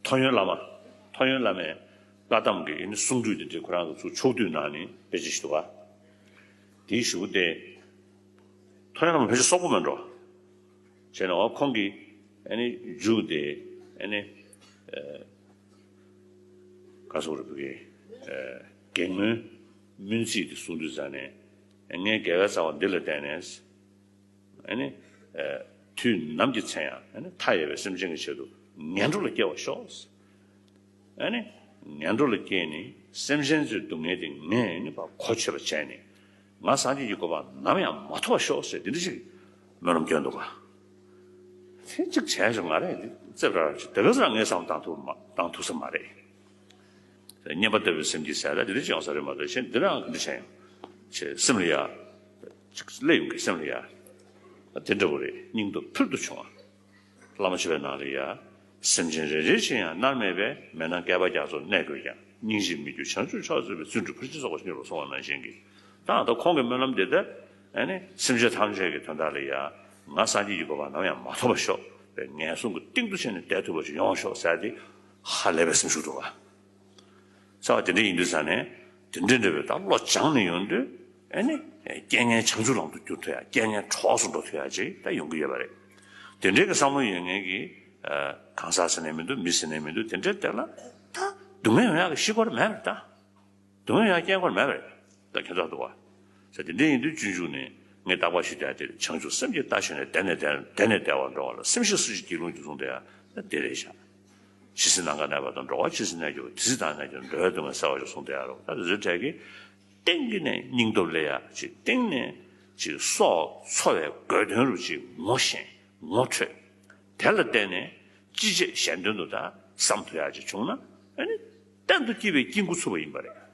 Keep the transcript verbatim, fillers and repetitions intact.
ཐོ་ཡོན་བླ་མ། ཐོ་ཡོན་བླ་མའི་བཀའ་གདམས་ཀྱི་ཨ་ནི་གསུང་སྒྲོས་དེ་འདྲའི་ཁོ་རང་གི་ཚུར་ཕྱོགས་བསྡུས་གནང་ནས་དཔེ་ཆ་ཞིག་འདུག་ག་དེའི་གཞུག་གུ་དེ། ཐོ་ཡོན་བླ་མ་ཕལ་ཆེར་སོག་པོ་མེད་འགྲོ། བྱས་ན་འོ་ཁོང་གིས་ཨ་ནི་མཇུག་དེ་ཨ་ནི་ཨ་ག་སོག་རེད་བུ་གི་ཨ་སྒེག་མོའི་སྨོན་ཚིག་དེ་གསུང་དུས་ཙང་ནས། ངའི་དགེ་བའི་རྩ་བ་འདི་ལ་བརྟེན་ནས། ཨ་ནི། ཨ་དུས་ནམ་གྱི་མཚན་ཡང་ཨ་ནི་མཐའ་ཡས་པའི་སེམས་ཅན་གྱི་ཆེད་དུ་ངན་འགྲོ་ལ་སྐྱེ་བར་ཤོག་ཨ་ནི། ངན་འགྲོ་ལ་སྐྱེས་ནས་སེམས་ཅན་ཚོའི་སྡུག་བསྔལ་དེ་ངས་ཨ་ནི་ཕར་གོ་ཆོད་པ་བྱས་ནས། ང་སངས་རྒྱས་ཀྱི་གོ་འཕང་ནམ་ཡང་མ་ཐོབ་པར་ཤོག་ཟེར་འདི་འདྲ་ཞིག་སྨོན་ལམ་སྐྱོན་འདུག་ག་དེ་གཅིག་བྱས་ཤོག་ང་རེད་འདི་རྩེ་བྲལ་ཞིག་དེ་ག་ཚོད་ངས་བསམ་བཏང་ཐུབ་མ་བཏང་ཐུབ་ས་མ་རེད། སྙན་པ་ལྟ་བུའི་སེམས་ཀྱིས་ཟེར་ལ་འདི་འདྲ་ཅིག་ཡོང་ས་རེད་མ་གཏོགས་གཞན་འདི་རང་གི་འདི་བྱས་ཡང་། ཆེ་སེམས་ལ་ཡ། ཅིག་སླེབས་ཡོང་གི་སེམས་ལ་ཡ། དེ་འདྲ་བོ་རེད། སྙིང་སྟོབས་ཕུལ་དུ་བྱུང་བ། བླ་མ་མཆོད་པའི་ནང་ལ་ཡ། སེམས་ཅན་རེ་རེ་ཅིག་ཡང་མནར་མེད་པའི་མེ་ནང་བསྐལ་པ་རྒྱ་མཚོར་གནས་དགོས་ཀྱང་སྙིང་རྗེས་མི་འགྱུར་བྱང་ཆུབ་མཆོག་སྩོལ་བའི་བརྩོན་འགྲུས་ཕུལ་ཕྱིར་གསོལ་བ་ཞིག་སྙིང་རུ་སོང་བ་ནང་བཞིན་གྱི། ད་ད་ཁོང་གི་སྨོན་ལམ་འདི་ལྟར་ཨ་ནི་སེམས་ཅན་ཐམས་ཅད་ཀྱི་དོན་དག་ལ་ཡ། ང་སངས་རྒྱས་ཀྱི་གོ་འཕང་ནམ་ཡང་མ་ཐོབ་པར་ཤོག་ངན་སོང་གི་གཏིང་དུ་ཕྱིན་ནས་བསྡད་ཐུབ་པ་ཞིག་ཡོང་བར་ཤོག་ཟེར་ཏེ་ཧ་ལས་པའི་སེམས་ཤུགས་འདུག་ག་ཚ་བ་དེ་འདྲ་ཡིན་དུས་ཙང་ནས་དེ་འདྲ་འདྲ་བའི་ད་བློ་སྦྱངས་ནས་ཡོང་དུས་ཨ་ནི་རྐྱེན་ངན་བྱང་ཆུབ་ལམ་དུ་བསྒྱུར་ཐུབ་ཡ། རྐྱེན་ངན་གྲོགས་སུ་འགྲོ་ཐུབ་ཡ་ཅིག་ད་ཡོང་གི་ཡོད་པ་རེད། དེ་འདྲའི་གི་བསམ་བློ་ཡོད་མཁན་གྱི་གང་ཟག་ཟེར་ནས་མི་འདུག་མི་ཟེར་ནས་མི་འདུག་དེ་འདྲའི་དེ་ལ་ད་སྡུག་བསྔལ་ཡོང་ཡ་གི་གཞི་དཀོར་མེད་པ་རེད་ད། སྡུག་བསྔལ་ཡང་སྐྱེ་དགོས་མེད་པ་རེད། ད་ཁྱེད་ཚོ་འདུག་བ། ཟེར་དེ་འདྲ་ཡིན་དུས་སྤྱོད་འཇུག་ནས་ངས་རྟག་པར་ཞུ་བསྡད་དེ་བྱང་ཆུབ་སེམས་ཀྱི་རྟ་ཞོན་ནས་བདེ་ནས་བདེ་བདེ་ནས་བདེ་བར་འགྲོ་བ་ལ་སེམས་ཤེས་སུ་ཞིག་སྒྱིད་ལུག་འགྱུར་གསུངས་དེ་ཡང་ད་དེ་རེད་ཤག་ཇི་སྲིད་ནམ་མཁའ་གནས་པ་དང་། འགྲོ་བ་ཇི་སྲིད་གནས་གྱུར་པ། དེ་སྲིད་བདག་གནས་ཀྱང་། འགྲོ་བའི་སྡུག་བསྔལ་བསལ་བར་ཤོག་གསུངས་དེ་ཡང་རོ། ད་དེ་ཚོའི་གྲས་ཀྱི་སྟེང་གི་ནས་སྙིང་སྟོབས་སླེབས་ཡ་ཅིག་སྟེང་ནས་ཅིག་སྲོག་འཚོ་བའི་དགོས་དོན་རུ་ཅིག་ངོ་ཤེས་ངོ་འཕྲོད། དེ་ལ་བརྟེན་ནས་ཅི་བྱེད་གཞན་དོན་དུ་ད་བསམ་ཐུབ་ཡག་ཅིག་བྱུང་ན་ཨ་ནི་གཏན་དུ་སྐྱིད་པའི་སྐྱིད་འགོ་ཚུགས་པ་ཡིན་པ་རེད།